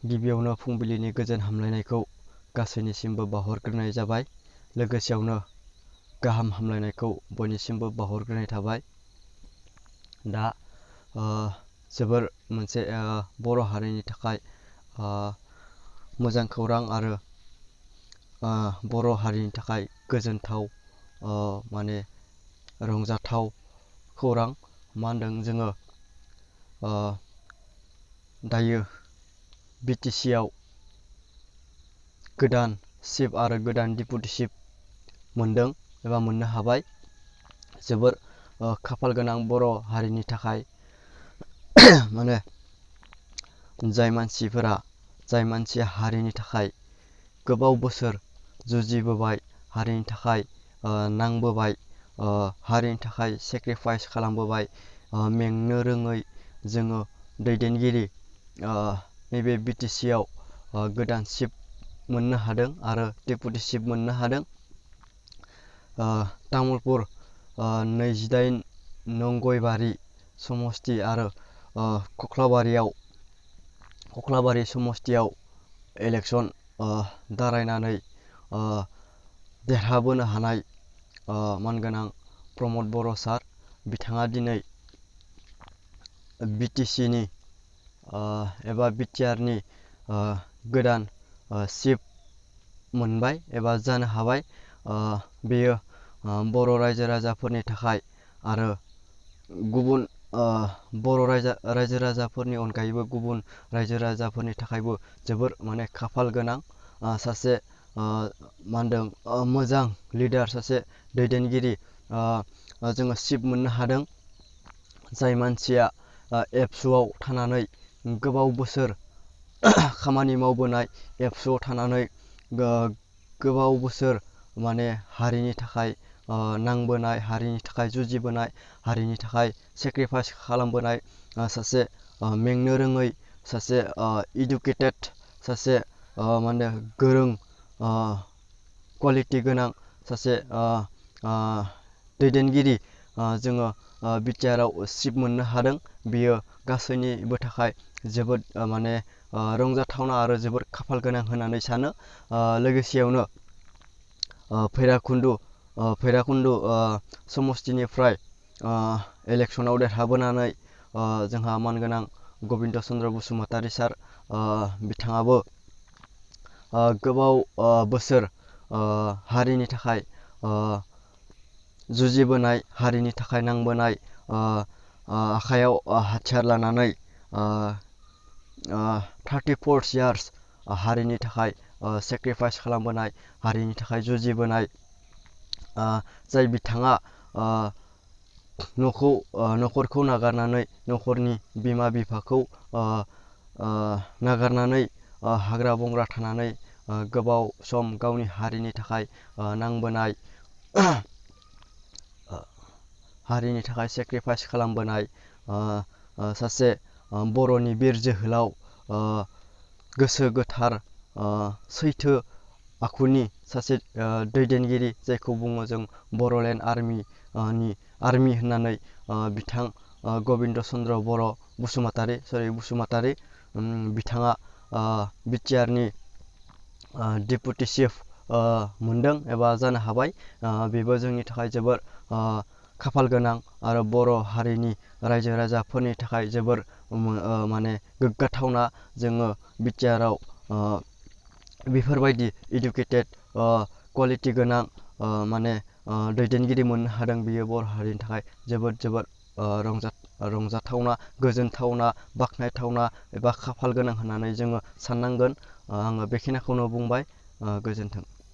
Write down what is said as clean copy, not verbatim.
गिबियावनो फुंबिलिनि गोजोन हामलायनायखौ गासैनिसिमबो बावहरग्रोनाय जाबाय। लोगोसेयावनो गाहाम हामलायनायखौ बयनिसिमबो बावहरग्रोनाय थाबाय। दा जोबोर मोनसे बर' हारिनि थाखाय मोजां खौरां आरो बर' हारिनि थाखाय गोजोनथाव माने रंजाथाव खौरां। मा होनदों जोङो दायो BTC आव गोदान चिफ आरो गोदान डिपुटि चिफ मोनदों एबा मोननो हाबाय। जोबोर खाफाल गोनां बर' हारिनि थाखाय माने जाय मानसिया हारिनि थाखाय गोबाव बोसोर जुजिबोबाय, हारिनि थाखाय नांबोबाय, हारिनि थाखाय सेक्रिफाइस खालामबोबाय, मेंनो रोङै जोङो दैदेनगिरि नैबे BTC आव गोदान चिफ मोननो हादों आरो डेपुटि चिफ मोननो हादों। तामुलपुर 28 नं गयबारि समस्ति आरो कख्लाबारि समस्तियाव इलेक्सन दारायनानै देरहाबोनो हानाय मानगोनां प्रमद बर' सार, बिथाङा दिनै BTC नि एबा BTR नि गोदान चिफ मोनबाय एबा जानो हाबाय। बेयो बर' रायजो राजाफोरनि थाखाय आरो गुबुन बर' रायजो राजाफोरनि अनगायैबो गुबुन रायजो राजाफोरनि थाखायबो जोबोर माने खाफाल गोनां सासे मा होनदों मोजां लिडार, सासे दैदेनगिरि जोङो चिफ मोननो हादों। जाय मानसिया एबसुआव थानानै गोबाव बोसोर खामानि मावबोनाय, एबसुआव थानानै गोबाव बोसोर माने हारिनि थाखाय नांबोनाय, हारिनि थाखाय जुजिबोनाय, हारिनि थाखाय सेक्रिफाइस खालामबोनाय सासे मेंनो रोङै, सासे इडुकेटेड, सासे माने गोरों क्वालिटि गोनां सासे दैदेनगिरि जोङो BTR आव चिफ मोननो हादों। बियो गासैनिबो थाखाय जोबोद माने रंजाथावना आरो जोबोद खाफाल गोनां होननानै सानो। लोगोसेयावनो भैराकुन्दु समस्तिनिफ्राय इलेक्सनाव देरहाबोनानै जोंहा मानगोनां गबिन्द चन्द्र बसुमतारी सार, बिथाङाबो गोबाव बोसोर हारिनि थाखाय जुजिबोनाय, हारिनि थाखाय नांबोनाय, आखायाव हाथियार लानानै 34 years हारिनि थाखाय सेक्रिफाइस खालामबोनाय, हारिनि थाखाय जुजिबोनाय, जाय बिथाङा न'खरखौ नागारनानै, न'खरनि बिमा बिफाखौ नागारनानै हाग्रा बंग्रा थानानै गोबाव सम गावनि हारिनि थाखाय नांबोनाय, हारिनि थाखाय सेक्रिफाइस खालामबोनाय सासे बर'नि बिर जोहोलाव, गोसो गोथार, सैथो आखुनि सासे दैदेनगिरि, जायखौ बुङो जों बर'लेण्ड आर्मि होननानै, बिथां गबिन्द चन्द्र बसुमतारी बिथाङा BTR नि डिपुटि चिफ मोनदों एबा जानो हाबाय। बेबो जोंनि थाखाय जोबोर खाफाल गोनां आरो बर' हारिनि रायजो राजाफोरनि थाखाय जोबोर माने गोग्गाथावना। जोङो BTR आव बेफोरबायदि इडुकेटेड क्वालिटि गोनां माने दैदेनगिरि मोननो हादों। बियो बर' हारिनि थाखाय जोबोद रंजाथावना, गोजोनथावना, बाख्नायथावना एबा खाफाल गोनां होननानै जोङो साननांगोन। आङो बेखिनिखौनो बुंबाय। गोजोन्थों।